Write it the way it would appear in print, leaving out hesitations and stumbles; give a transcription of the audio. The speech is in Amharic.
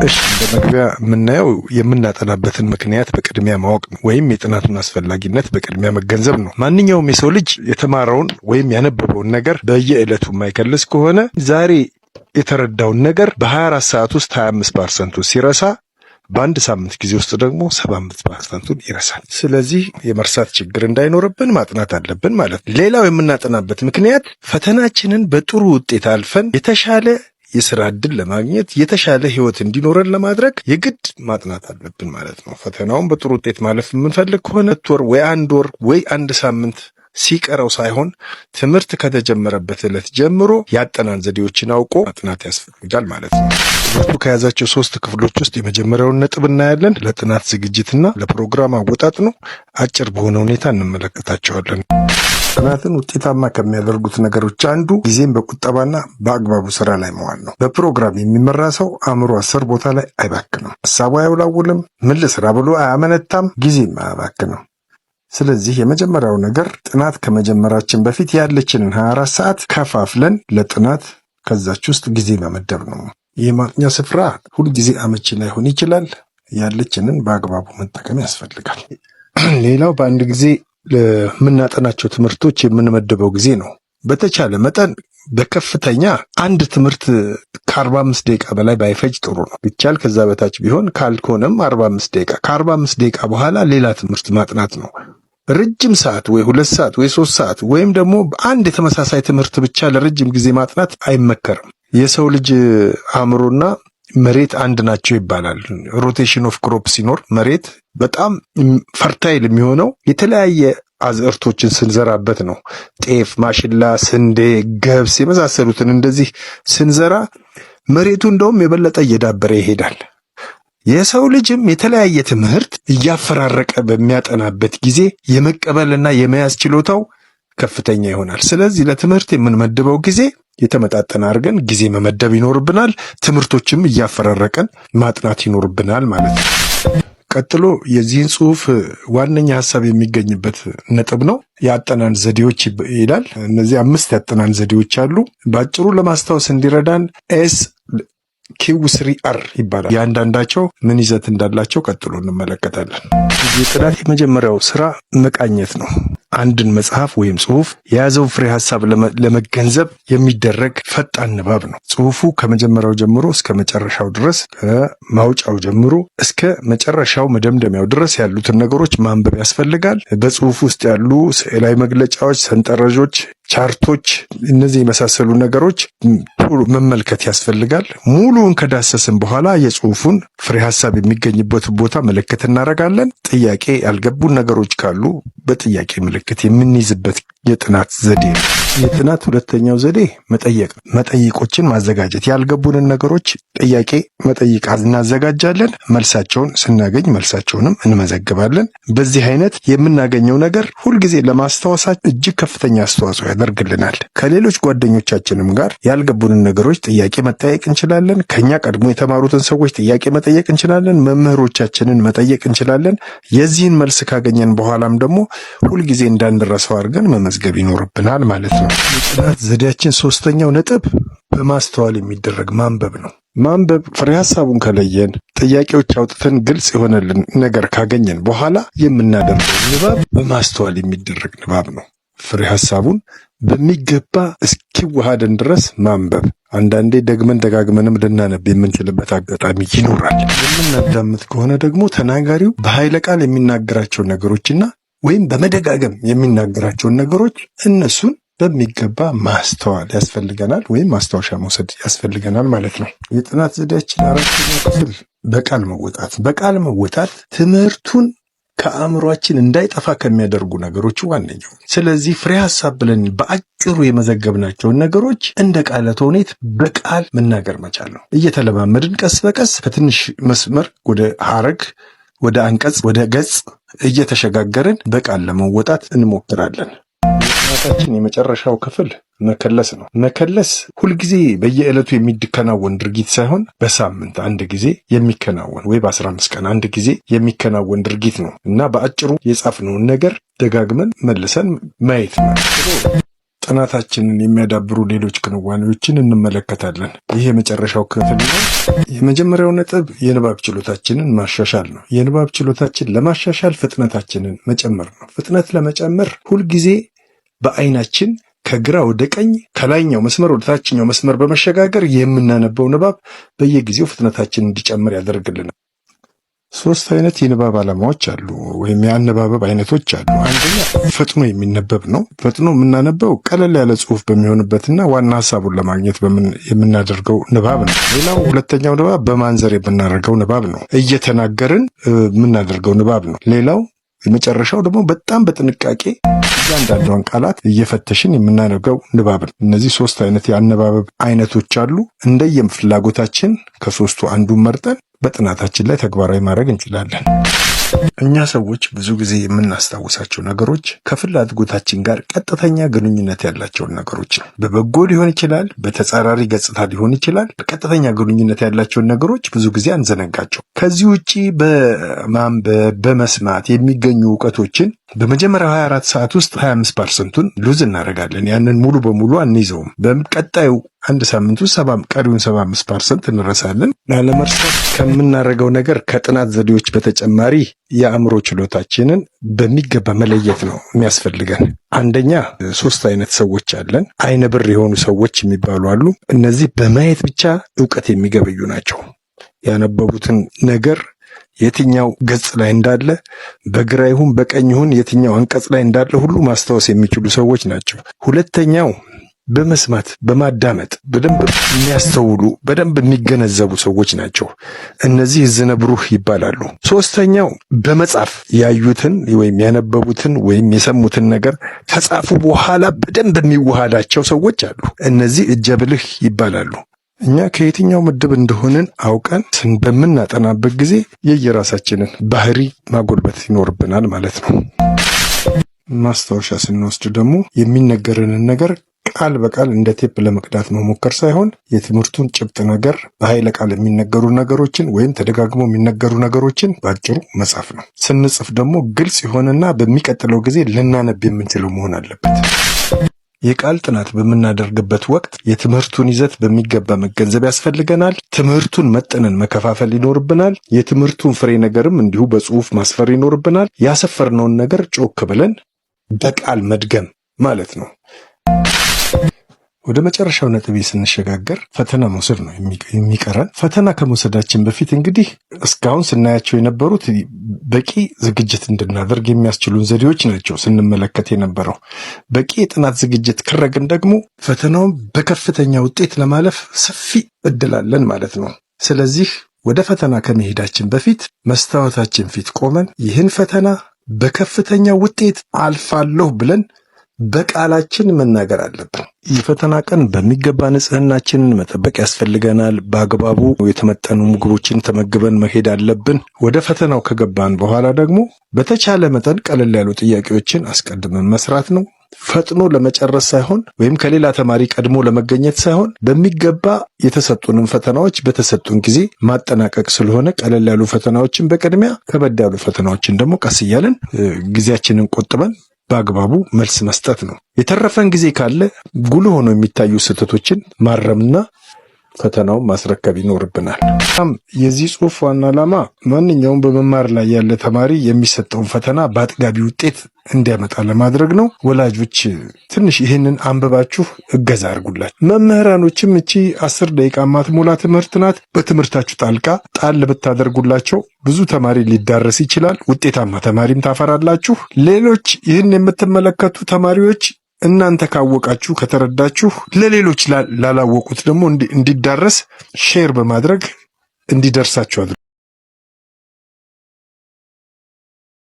እሺ፣ እንደ መግቢያ የምናየው የምናጠናበትን ምክንያት በቅድሚያ ማወቅ ነው፣ ወይም የጥናቱን አስፈላጊነት በቅድሚያ መገንዘብ ነው። ማንኛውም የሰው ልጅ የተማረውን ወይም ያነበበውን ነገር በየዕለቱ የማይከልስ ከሆነ ዛሬ የተረዳውን ነገር በ24 ሰዓት ውስጥ 25% ሲረሳ በአንድ ሳምንት ጊዜ ውስጥ ደግሞ 75% ይረሳል። ስለዚህ የመርሳት ችግር እንዳይኖርብን ማጥናት አለብን ማለት ነው። ሌላው የምናጠናበት ምክንያት ፈተናችንን በጥሩ ውጤት አልፈን የተሻለ የስራ እድል ለማግኘት፣ የተሻለ ህይወት እንዲኖረን ለማድረግ የግድ ማጥናት አለብን ማለት ነው። ፈተናውን በጥሩ ውጤት ማለፍ የምንፈልግ ከሆነ ወር ወይ አንድ ወር ወይ አንድ ሳምንት ሲቀረው ሳይሆን ትምህርት ከተጀመረበት ዕለት ጀምሮ የአጠናን ዘዴዎችን አውቆ ማጥናት ያስፈልጋል ማለት ነው። ትምህርቱ ከያዛቸው ሶስት ክፍሎች ውስጥ የመጀመሪያውን ነጥብ እናያለን። ለጥናት ዝግጅትና ለፕሮግራም አወጣጥ ነው። አጭር በሆነ ሁኔታ እንመለከታቸዋለን። ጥናትን ውጤታማ ከሚያደርጉት ነገሮች አንዱ ጊዜን በቁጠባና በአግባቡ ስራ ላይ መዋል ነው። በፕሮግራም የሚመራ ሰው አእምሮ 10 ቦታ ላይ አይባክንም፣ ሀሳቡ አያውላውልም፣ ምን ልስራ ብሎ አያመነታም፣ ጊዜም አያባክንም። ስለዚህ የመጀመሪያው ነገር ጥናት ከመጀመራችን በፊት ያለችንን 24 ሰዓት ከፋፍለን ለጥናት ከዛች ውስጥ ጊዜ መመደብ ነው። የማጥኛ ስፍራ ሁልጊዜ አመቺ ላይሆን ይችላል። ያለችንን በአግባቡ መጠቀም ያስፈልጋል። ሌላው በአንድ ጊዜ ለምናጠናቸው ትምህርቶች የምንመድበው ጊዜ ነው። በተቻለ መጠን በከፍተኛ አንድ ትምህርት ከ45 ደቂቃ በላይ ባይፈጅ ጥሩ ነው። ቢቻል ከዛ በታች ቢሆን፣ ካልሆነም 45 ደቂቃ፣ ከ45 ደቂቃ በኋላ ሌላ ትምህርት ማጥናት ነው። ረጅም ሰዓት ወይ 2 ሰዓት ወይ 3 ሰዓት ወይም ደግሞ አንድ የተመሳሳይ ትምህርት ብቻ ለረጅም ጊዜ ማጥናት አይመከርም። የሰው ልጅ አእምሮና መሬት አንድ ናቸው ይባላል። Rotation of crop ሲኖር መሬት በጣም fertile የሚሆነው የተለያየ አዝዕርቶችን ስንዘራበት ነው። ጤፍ፣ ማሽላ፣ ስንዴ፣ ገብስ የመሳሰሉትን እንደዚህ ስንዘራ መሬቱ እንደውም የበለጠ እየዳበረ ይሄዳል። የሰው ልጅም የተለያየ ትምህርት እያፈራረቀ በሚያጠናበት ጊዜ የመቀበልና የመያዝ ችሎታው ከፍተኛ ይሆናል። ስለዚህ ለትምህርት የምንመድበው ጊዜ የተመጣጠነ አድርገን ጊዜ መመደብ ይኖርብናል። ትምህርቶችም እያፈራረቀን ማጥናት ይኖርብናል ማለት ነው። ቀጥሎ የዚህን ጽሁፍ ዋነኛ ሀሳብ የሚገኝበት ነጥብ ነው። የአጠናን ዘዴዎች ይላል። እነዚህ አምስት የአጠናን ዘዴዎች አሉ። በአጭሩ ለማስታወስ እንዲረዳን SQ3R ይባላል። የአንዳንዳቸው ምን ይዘት እንዳላቸው ቀጥሎ እንመለከታለን። የጥናት የመጀመሪያው ስራ መቃኘት ነው። አንድን መጽሐፍ ወይም ጽሁፍ የያዘው ፍሬ ሀሳብ ለመገንዘብ የሚደረግ ፈጣን ንባብ ነው። ጽሁፉ ከመጀመሪያው ጀምሮ እስከ መጨረሻው ድረስ፣ ከማውጫው ጀምሮ እስከ መጨረሻው መደምደሚያው ድረስ ያሉትን ነገሮች ማንበብ ያስፈልጋል። በጽሁፍ ውስጥ ያሉ ስዕላዊ መግለጫዎች፣ ሰንጠረዦች፣ chart ኦች፣ እነዚህ የመሳሰሉ ነገሮች መመልከት ያስፈልጋል። ሙሉውን ከዳሰስን በኋላ የጽሁፉን ፍሬ ሀሳብ የሚገኝበት ቦታ ምልክት እናደርጋለን። ጥያቄ ያልገቡን ነገሮች ካሉ በጥያቄ ምልክት የምንይዝበት የጥናት ዘዴ ነው። የጥናት ሁለተኛው ዘዴ መጠየቅ፣ መጠይቆችን ማዘጋጀት። ያልገቡንን ነገሮች ጥያቄ መጠይቅ እናዘጋጃለን። መልሳቸውን ስናገኝ መልሳቸውንም እንመዘግባለን። በዚህ አይነት የምናገኘው ነገር ሁልጊዜ ለማስታወሳችን እጅግ ከፍተኛ አስተዋጽኦ ያደርግልናል። ከሌሎች ጓደኞቻችንም ጋር ያልገቡንን ነገሮች ጥያቄ መጠየቅ እንችላለን። ከኛ ቀድሞ የተማሩትን ሰዎች ጥያቄ መጠየቅ እንችላለን። መምህሮቻችንን መጠየቅ እንችላለን። የዚህን መልስ ካገኘን በኋላም ደግሞ ሁልጊዜ እንዳንረሳው አድርገን መመዝገብ ይኖርብናል ማለት ነው። የጥናት ዘዴያችን ሶስተኛው ነጥብ በማስተዋል የሚደረግ ማንበብ ነው። ማንበብ ፍሬ ሀሳቡን ከለየን፣ ጥያቄዎች አውጥተን ግልጽ የሆነልን ነገር ካገኘን በኋላ የምናደርገው ንባብ በማስተዋል የሚደረግ ንባብ ነው። ፍሬ ሀሳቡን በሚገባ እስኪዋሃደን ድረስ ማንበብ፣ አንዳንዴ ደግመን ደጋግመንም ልናነብ የምንችልበት አጋጣሚ ይኖራል። የምናዳምጥ ከሆነ ደግሞ ተናጋሪው በኃይለ ቃል የሚናገራቸውን ነገሮችና ወይም በመደጋገም የሚናገራቸውን ነገሮች እነሱን በሚገባ ማስተዋል ያስፈልገናል፣ ወይም ማስታወሻ መውሰድ ያስፈልገናል ማለት ነው። የጥናት ዘዴያችን አራተኛው ክፍል በቃል መወጣት። በቃል መወጣት ትምህርቱን ከአእምሯችን እንዳይጠፋ ከሚያደርጉ ነገሮች ዋነኛው። ስለዚህ ፍሬ ሀሳብ ብለን በአጭሩ የመዘገብናቸውን ነገሮች እንደ ቃለ ተውኔት በቃል መናገር መቻል ነው። እየተለማመድን ቀስ በቀስ ከትንሽ መስመር ወደ ሀረግ፣ ወደ አንቀጽ፣ ወደ ገጽ እየተሸጋገርን በቃል ለመወጣት እንሞክራለን። የጥናታችን የመጨረሻው ክፍል መከለስ ነው። መከለስ ሁልጊዜ በየዕለቱ የሚከናወን ድርጊት ሳይሆን በሳምንት አንድ ጊዜ የሚከናወን ወይ በ15 ቀን አንድ ጊዜ የሚከናወን ድርጊት ነው እና በአጭሩ የጻፍነውን ነገር ደጋግመን መልሰን ማየት ነው። ጥናታችንን የሚያዳብሩ ሌሎች ክንዋኔዎችን እንመለከታለን። ይህ የመጨረሻው ክፍል ነው። የመጀመሪያው ነጥብ የንባብ ችሎታችንን ማሻሻል ነው። የንባብ ችሎታችን ለማሻሻል ፍጥነታችንን መጨመር ነው። ፍጥነት ለመጨመር ሁልጊዜ በአይናችን ከግራ ወደ ቀኝ፣ ከላይኛው መስመር ወደ ታችኛው መስመር በመሸጋገር የምናነበው ንባብ በየጊዜው ፍጥነታችንን እንዲጨምር ያደርግልናል። ሶስት አይነት የንባብ ዓላማዎች አሉ ወይም የአነባበብ አይነቶች አሉ። አንደኛ ፈጥኖ የሚነበብ ነው። ፈጥኖ የምናነበው ቀለል ያለ ጽሁፍ በሚሆንበትና ዋና ሀሳቡን ለማግኘት የምናደርገው ንባብ ነው። ሌላው ሁለተኛው ንባብ በማንዘር የምናደርገው ንባብ ነው። እየተናገርን የምናደርገው ንባብ ነው። ሌላው የመጨረሻው ደግሞ በጣም በጥንቃቄ እያንዳንዷን ቃላት እየፈተሽን የምናደርገው ንባብ ነው። እነዚህ ሶስት አይነት የአነባበብ አይነቶች አሉ። እንደየም ፍላጎታችን ከሶስቱ አንዱን መርጠን በጥናታችን ላይ ተግባራዊ ማድረግ እንችላለን። እኛ ሰዎች ብዙ ጊዜ የምናስታውሳቸው ነገሮች ከፍላጎታችን ጋር ቀጥተኛ ግንኙነት ያላቸውን ነገሮች ነው። በበጎ ሊሆን ይችላል፣ በተጻራሪ ገጽታ ሊሆን ይችላል። ቀጥተኛ ግንኙነት ያላቸውን ነገሮች ብዙ ጊዜ አንዘነጋቸው። ከዚህ ውጪ በማንበብ በመስማት የሚገኙ እውቀቶችን በመጀመሪያው 24 ሰዓት ውስጥ 25%ቱን lose እናደርጋለን። ያንን ሙሉ በሙሉ አንይዘውም። በቀጣዩ አንድ ሳምንት ውስጥ ቀሪውን 75% እንረሳለን። ላለመርሳት ከምናደርገው ነገር ከጥናት ዘዴዎች በተጨማሪ የአእምሮ ችሎታችንን በሚገባ መለየት ነው የሚያስፈልገን። አንደኛ ሶስት አይነት ሰዎች አለን። አይነ ብር የሆኑ ሰዎች የሚባሉ አሉ። እነዚህ በማየት ብቻ እውቀት የሚገበዩ ናቸው። ያነበቡትን ነገር የትኛው ገጽ ላይ እንዳለ፣ በግራ ይሁን በቀኝ ይሁን የትኛው አንቀጽ ላይ እንዳለ ሁሉ ማስታወስ የሚችሉ ሰዎች ናቸው። ሁለተኛው በመስማት በማዳመጥ በደንብ የሚያስተውሉ፣ በደንብ የሚገነዘቡ ሰዎች ናቸው። እነዚህ እዝነ ብሩህ ይባላሉ። ሶስተኛው በመጻፍ ያዩትን ወይም ያነበቡትን ወይም የሰሙትን ነገር ከጻፉ በኋላ በደንብ የሚዋሃዳቸው ሰዎች አሉ። እነዚህ እጀ ብልህ ይባላሉ። እኛ ከየትኛው ምድብ እንደሆንን አውቀን በምናጠናበት ጊዜ የየራሳችንን ባህሪ ማጎልበት ይኖርብናል ማለት ነው። ማስታወሻ ስንወስድ ደግሞ የሚነገረንን ነገር ቃል በቃል እንደ ቴፕ ለመቅዳት መሞከር ሳይሆን የትምህርቱን ጭብጥ ነገር፣ በኃይለ ቃል የሚነገሩ ነገሮችን ወይም ተደጋግሞ የሚነገሩ ነገሮችን በአጭሩ መጻፍ ነው። ስንጽፍ ደግሞ ግልጽ የሆነና በሚቀጥለው ጊዜ ልናነብ የምንችለው መሆን አለበት። የቃል ጥናት በምናደርግበት ወቅት የትምህርቱን ይዘት በሚገባ መገንዘብ ያስፈልገናል። ትምህርቱን መጥነን መከፋፈል ይኖርብናል። የትምህርቱን ፍሬ ነገርም እንዲሁ በጽሁፍ ማስፈር ይኖርብናል። ያሰፈርነውን ነገር ጮክ ብለን በቃል መድገም ማለት ነው። ወደ መጨረሻው ነጥቤ ስንሸጋገር ፈተና መውሰድ ነው የሚቀረን። ፈተና ከመውሰዳችን በፊት እንግዲህ እስካሁን ስናያቸው የነበሩት በቂ ዝግጅት እንድናደርግ የሚያስችሉን ዘዴዎች ናቸው ስንመለከት የነበረው። በቂ የጥናት ዝግጅት ካረግን ደግሞ ፈተናውን በከፍተኛ ውጤት ለማለፍ ሰፊ እድል አለን ማለት ነው። ስለዚህ ወደ ፈተና ከመሄዳችን በፊት መስታወታችን ፊት ቆመን ይህን ፈተና በከፍተኛ ውጤት አልፋለሁ ብለን በቃላችን መናገር አለብን። የፈተና ቀን በሚገባ ንጽህናችንን መጠበቅ ያስፈልገናል። በአግባቡ የተመጠኑ ምግቦችን ተመግበን መሄድ አለብን። ወደ ፈተናው ከገባን በኋላ ደግሞ በተቻለ መጠን ቀለል ያሉ ጥያቄዎችን አስቀድመን መስራት ነው። ፈጥኖ ለመጨረስ ሳይሆን ወይም ከሌላ ተማሪ ቀድሞ ለመገኘት ሳይሆን በሚገባ የተሰጡንን ፈተናዎች በተሰጡን ጊዜ ማጠናቀቅ ስለሆነ ቀለል ያሉ ፈተናዎችን በቅድሚያ፣ ከበድ ያሉ ፈተናዎችን ደግሞ ቀስ እያልን ጊዜያችንን ቆጥበን በአግባቡ መልስ መስጠት ነው። የተረፈን ጊዜ ካለ ጉልህ ሆኖ የሚታዩ ስህተቶችን ማረምና ፈተናውን ማስረከብ ይኖርብናል። የዚህ ጽሁፍ ዋና ዓላማ ማንኛውም በመማር ላይ ያለ ተማሪ የሚሰጠውን ፈተና በአጥጋቢ ውጤት እንዲያመጣ ለማድረግ ነው። ወላጆች ትንሽ ይህንን አንብባችሁ እገዛ አድርጉላችሁ። መምህራኖችም እቺ 10 ደቂቃ ማትሞላ ትምህርት ናት። በትምህርታችሁ ጣልቃ ጣል ብታደርጉላቸው ብዙ ተማሪ ሊዳረስ ይችላል። ውጤታማ ተማሪም ታፈራላችሁ። ሌሎች ይህን የምትመለከቱ ተማሪዎች እናንተ ካወቃችሁ ከተረዳችሁ ለሌሎች ላላወቁት ደግሞ እንዲዳረስ share በማድረግ እንዲደርሳችሁ አድርጉ።